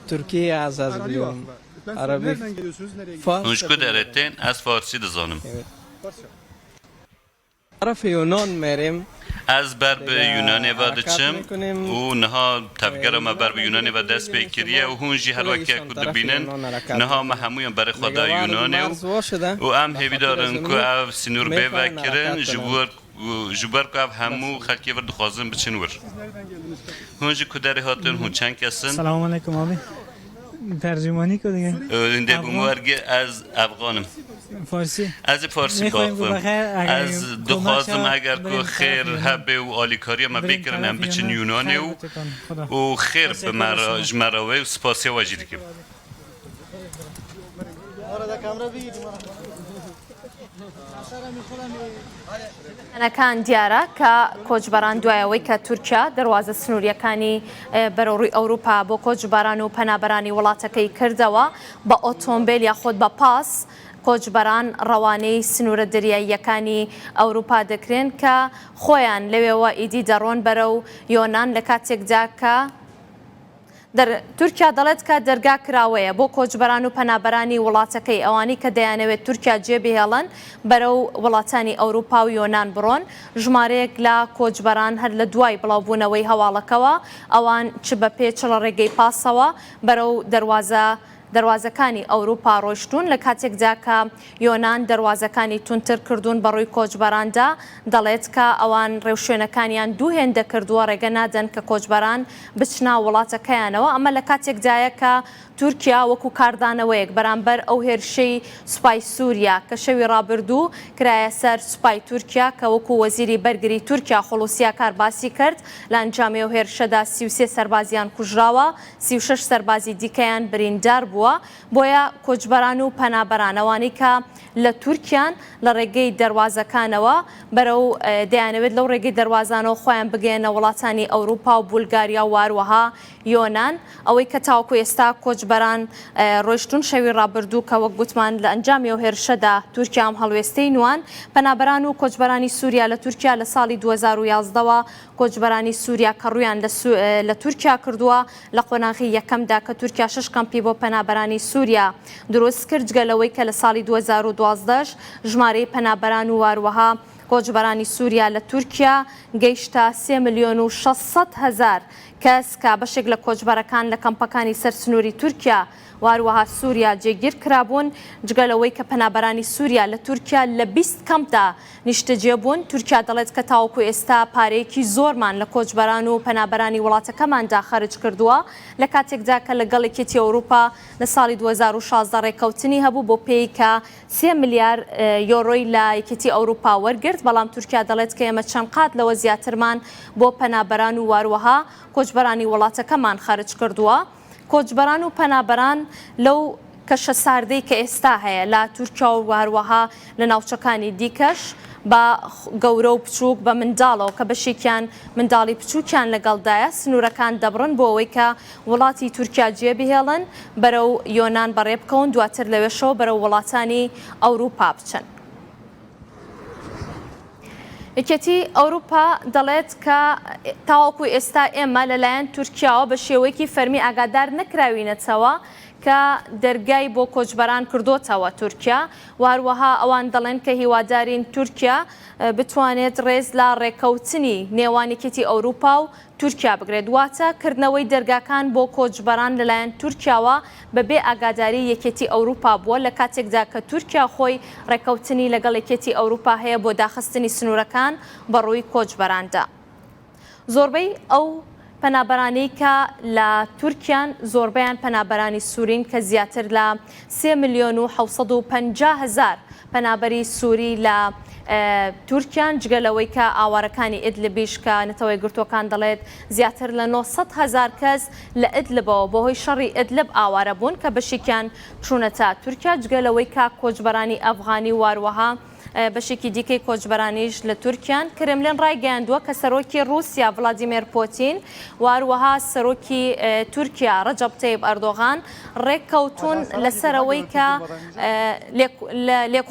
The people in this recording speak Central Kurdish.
Türkiye az az Arabi biliyorum. var. Ben Arabi. nereden geliyorsunuz, nereye gidiyorsunuz? Fars Hûn ji ku derê tên? Ez farsî dizanim. Farsça. طرف یونان میریم Ez ber bi Yunanê ve diçim û niha tevgera me ber bi Yunanê ve dest pê kiriye û hûn jî her weke ku dibînin niha me hemûyan berê xwe da Yunanê û û em hêvîdar in ku ev sînor bê vekirin ji ber ji ber ku ev hemû xelkê vir dixwazin biçin wir. Siz nereden geldiniz? Hûn ji ku derê hatin hûn çend kes in? سلام علیکم آبی ترجمانی کو دیگه Dê bûm werge ez Efxan im. فارسی Ez ê Farsî میخوایم biaxivim. بخیر اگر Ez کمک dixwazim شود eger ku بریم xêr طرف یونان. hebe û alîkariya me بریم bêkirin em طرف biçin یونان. Yunanê خیر û بتکان. خدا û xêr bi me re ji me re wê û spasiya we jî dikim. کان دیارە کە کۆچبەران دوای ئەوەی کە تورکیا دەروازە سنووریەکانی بەرەو ڕووی ئەوروپا بۆ کۆچبەران و پەنابەرانی وڵاتەکەی کردەوە بە ئۆتۆمبیل یاخود بە پاس کۆچبەران ڕەوانەی سنوورە دەریاییەکانی ئەوروپا دەکرێن کە خۆیان لەوێوە ئیدی دەڕۆن بەرەو یۆنان لە کاتێکدا کە تورکیا دەڵێت کە دەرگا کراوەیە بۆ کۆچبەران و پەنابەرانی وڵاتەکەی ئەوانەی کە دەیانەوێت تورکیا جێبهێڵن بەرەو وڵاتانی ئەوروپا و یۆنان بڕۆن. ژمارەیەک لە کۆچبەران هەر لە دوای بڵاوبوونەوەی هەواڵەکەوە ئەوان چ بە پێ چ لە ڕێگەی پاسەوە بەرەو دەروازە دەروازەکانی ئەوروپا ڕۆیشتوون لە کاتێکدا کە یۆنان دەروازەکانی توندتر کردوون بە ڕووی کۆچبەراندا دەڵێت کە ئەوان ڕێوشوێنەکانیان دوو هێندە کردووە ڕێگە نادەن کە کۆچبەران بچنە وڵاتەکەیانەوە ئەمە لە کاتێکدایە کە تورکیا وەکو کاردانەوەیەک بەرامبەر ئەو هێرشەی سوپای سووریا کە شەوی ڕابردوو کرایە سەر سوپای تورکیا کە وەکو وەزیری بەرگری تورکیا خولوسی ئاکار باسی کرد لە ئەنجامی ئەو هێرشەدا 33 سەربازیان کوژراوە 36 سەربازی دیکەیان بریندار بووە بۆیە کۆچبەران و پەنابەران ئەوانەی کە لە تورکیان لە ڕێگەی دەروازەکانەوە بەرەو دەیانەوێت لەو ڕێگەی دەروازانەوە خۆیان بگەیەنە وڵاتانی ئەوروپا و بولگاریا و هەروەها یۆنان ئەوەی کە تاوەکو ئێستا کۆچبەران ڕۆیشتون شەوی ڕابردوو کە وەک گوتمان لە ئەنجامی ئەو هێرشەدا تورکیا ئەم هەڵوێستەی نوان پەنابەران و کۆچبەرانی سووریا لە تورکیا لە ساڵی 2011ەوە کۆچبەرانی سووریا کە ڕوویان لە تورکیا کردووە لە قۆناغی یەکەمدا کە تورکیا شەش کەمپی بۆ پەنابەرانی سووریا دروست کرد جگە لەوەی کە لە ساڵی 2012 ژمارەی پەنابەران و هەروەها کۆچبەرانی سووریا لە تورکیا گەیشتە 3 ملیۆن و 600 هەزار کەس کە بەشێک لە کۆچبەرەکان لە کەمپەکانی سەر سنووری تورکیا و هەروەها سووریا جێگیر کرابوون جگە لەوەی کە پەنابەرانی سووریا لە تورکیا لە 20 کەمپدا نیشتەجێ بوون. تورکیا دەڵێت کە تاوەکو ئێستا پارەیەکی زۆرمان لە کۆچبەران و پەنابەرانی وڵاتەکەماندا خەرج کردووە لە کاتێکدا کە لەگەڵ یەکێتی ئەوروپا لە ساڵی 2016 ڕێککەوتنی هەبوو بۆ پێی کە 3 ملیار یۆرۆی لە یەکێتی ئەوروپا وەرگرت، بەڵام تورکیا دەڵێت کە ئێمە چەند قات لەوە زیاترمان بۆ پەنابەران و هەروەها کۆچبەرانی وڵاتەکەمان خەرج کردووە. کۆچبەران و پەنابەران لەو کەشە ساردەی کە ئێستا هەیە لە تورکیا و هەروەها لە ناوچەکانی دیکەش بە گەورە و بچووک بە منداڵەوە کە بەشێکیان منداڵی بچووکیان لەگەڵدایە سنوورەکان دەبڕن بۆ ئەوەی کە وڵاتی تورکیا جێبهێڵن بەرەو یۆنان بەڕێ بکەون دواتر لەوێشەوە بەرەو وڵاتانی ئەوروپا بچن. یەکێتی ئەوروپا دەڵێت کە تاوەکو ئێستا ئێمە لەلایەن تورکیاوە بە شێوەیەکی فەرمی ئاگادار نەکراوینەتەوە کە دەرگای بۆ کۆچبەران کردوتەوە تورکیا و هەروەها ئەوان دەڵێن کە هیوادارین تورکیا بتوانێت ڕێز لە ڕێکەوتنی نێوان یەکێتی ئەوروپا و تورکیا بگرێت. واتە کردنەوەی دەرگاکان بۆ کۆچبەران لەلایەن تورکیاوە بەبێ ئاگاداری یەکێتی ئەوروپا بووە لە کاتێکدا کە تورکیا خۆی ڕێکەوتنی لەگەڵ یەکێتی ئەوروپا هەیە بۆ داخستنی سنوورەکان بەڕووی کۆچبەراندا. زۆربەی ئەو پەنابەرانەی کە لە تورکیان زۆربەیان پەنابەرانی سوورین کە زیاتر لە 3 ملیۆن و 750 هەزار پەنابەری سووری لە تورکیان جگە لەوەی کە ئاوارەکانی ئیدلبیش کە نەتەوە یەکگرتووەکان دەڵێت زیاتر لە 900 هەزار کەس لە ئیدلبەوە بەهۆی شەڕی ئیدلب ئاوارە بوون کە بەشێکیان چوونەتە تورکیا جگە لەوەی کە کۆچبەرانی ئەفغانی و هەروەها بەشێکی دیکەی کۆچبەرانیش لە تورکیان. کرملین ڕایگەیاندووە کە سەرۆکی ڕووسیا ڤلادیمێر پۆتین و هەروەها سەرۆکی تورکیا ڕەجەب تەیب ئەردۆغان ڕێککەوتوون لەسەر ئەوەی کە لێکۆڵینەوە.